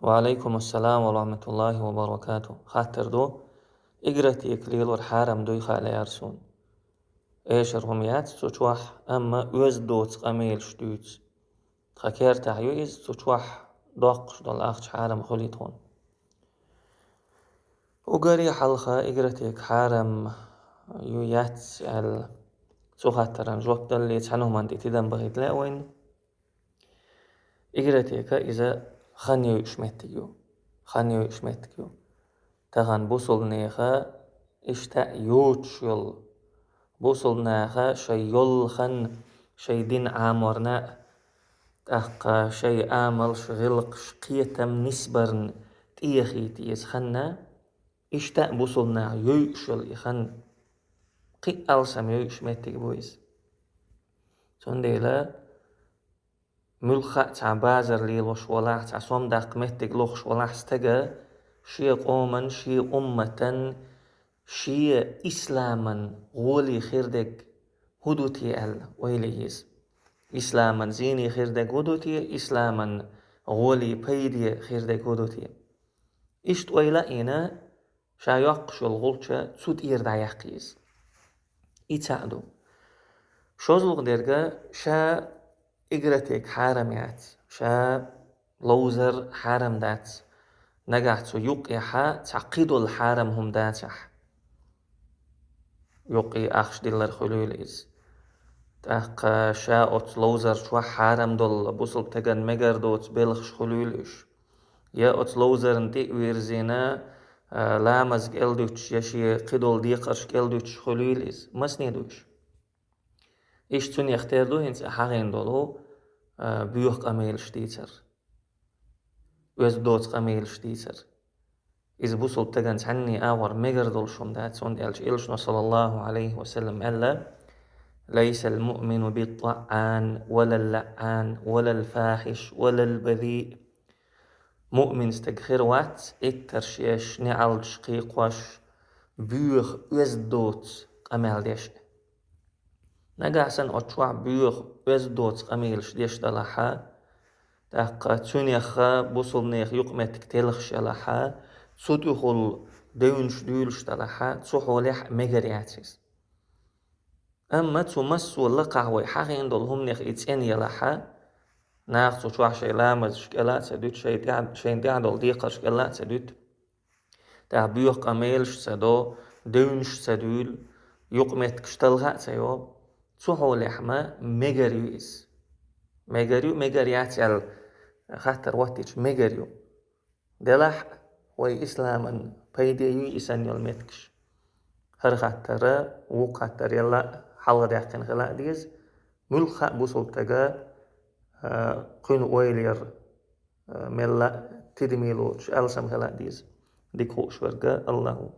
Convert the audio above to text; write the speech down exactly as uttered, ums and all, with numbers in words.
Ва алейкум ассалам ва рахматуллахи ва баракату. Хаттар ду: игротека лелор хьарам дуй хаалаяр суна? Эшар хӀума яц цу чохь, амма оьзда доцу къамелаш дуьйцу. Тхан кертахь ю иза, цу чохь доккхуш долу ахча хьарам хуьлий тхуна? Уггаре хьалха игротека хьарам ю яц аьлла, цу хаттаран жоп далале цхьана хӀуманна тӀе тидам бахийта лаьа вайна. Игротека иза хан йойуш меттиг ю. Хан йойуш меттиг ю. Тахана бусулнеха иштта а йоцуш йолу. Бусулнаха шайн йолу хан, шайн дин Ӏаморна а, тӀаккха шайн амалш, гӀиллакхаш, кхетам нисбарна тӀехийта еза ханна, иштта а бусулнаха йойуш йолу и хан кхин а алсам йойуш меттиг бу иза. Цундела муьлхха а цхьа базар лелош валахь, цхьа сом даккха меттиг лохуш валахь стага, шен къоман, шен умматан, шен исламан гӀоле хир дерг хӀун ду те аьлла, ойла е еза. Исламан зене хир дерг хӀун ду те, исламан гӀоле пайде хир дерг хӀун ду те. Иштта ойла а йина, ша йоккхуш йолу гӀулча цу тӀера дӀаяккха еза. И цхьаъ ду. ШозлагӀа дерг, ша игротека хьарам яц, ша ловзар хьарам дац, нагахь цу юккъехьа цхьа кхидолу хьарам хӀума дацахь, юккъе ахча диллар хуьлийла иза. ТӀаккха ша оцу ловзар чохь хьарам долу бусулба таган мегар доцу белхаш хуьлийла уьш. Я оцу ловзарна тӀе а вирзина, а, ламаз кӀел дуьтуш, я шен кхидолу декхарш кӀел дуьтуш хуьлийла иза. Масане ду уьш? Иштта цунех тера ду хӀинца хьахийна долу, а, боьха къамелаш дийцар. Оьзда доцу къамелаш дийцар. Иза бусулба таган цхьанне агӀор мегар долуш хӀума дац, хӀунда аьлча Элчано, саллаллаху Ӏалайхи ва саллам, аьлла: «Лайсал муъмину бит-тӀаӀӀан, валал лаӀӀан, валал фахиш, валал базиъ». Муъмин стаг хир вац, Ӏиттарш еш, неӀалташ кхайкхош, боьха, оьзда доцу къамел деш. Нагахь санна оцу чохь боьха, оьзда доцу къамелаш деш далахьа, тӀаккха цуьнеха бусулнех юкъаметтиг телхаш ялахьа, цу тӀехула девнаш дуьйлуш далахьа, цу хьолехь мегар яц иза. Амма цу массо а лакхахь вай хьахийна долу хӀуманех и цӀена ялахьа, наха цу чохь шайн ламазаш кӀела а ца дуьту, шайн тӀехь-, шайна тӀехь долу декхарш кӀела а ца дуьту. ТӀаккха боьха къамелаш ца до, девнаш ца дуьйлу, юкъаметтигаш талха а ца йо, цу хьолехь ма мегар ю иза. Мегар ю, мегар яц аьлла хаттар хӀоттийча, мегар ю. Делахь а вай исламан пайде юй и санна йолу меттигаш. ХӀара хаттара, вукху хаттара елла а хьалхадаьккхина хила а деза, муьлхха а бусулба тага, а, кхуьнан ойла яр, а, мелла а тидаме лоцуш алсам хила а деза. Дика хууш верг Аллах ву.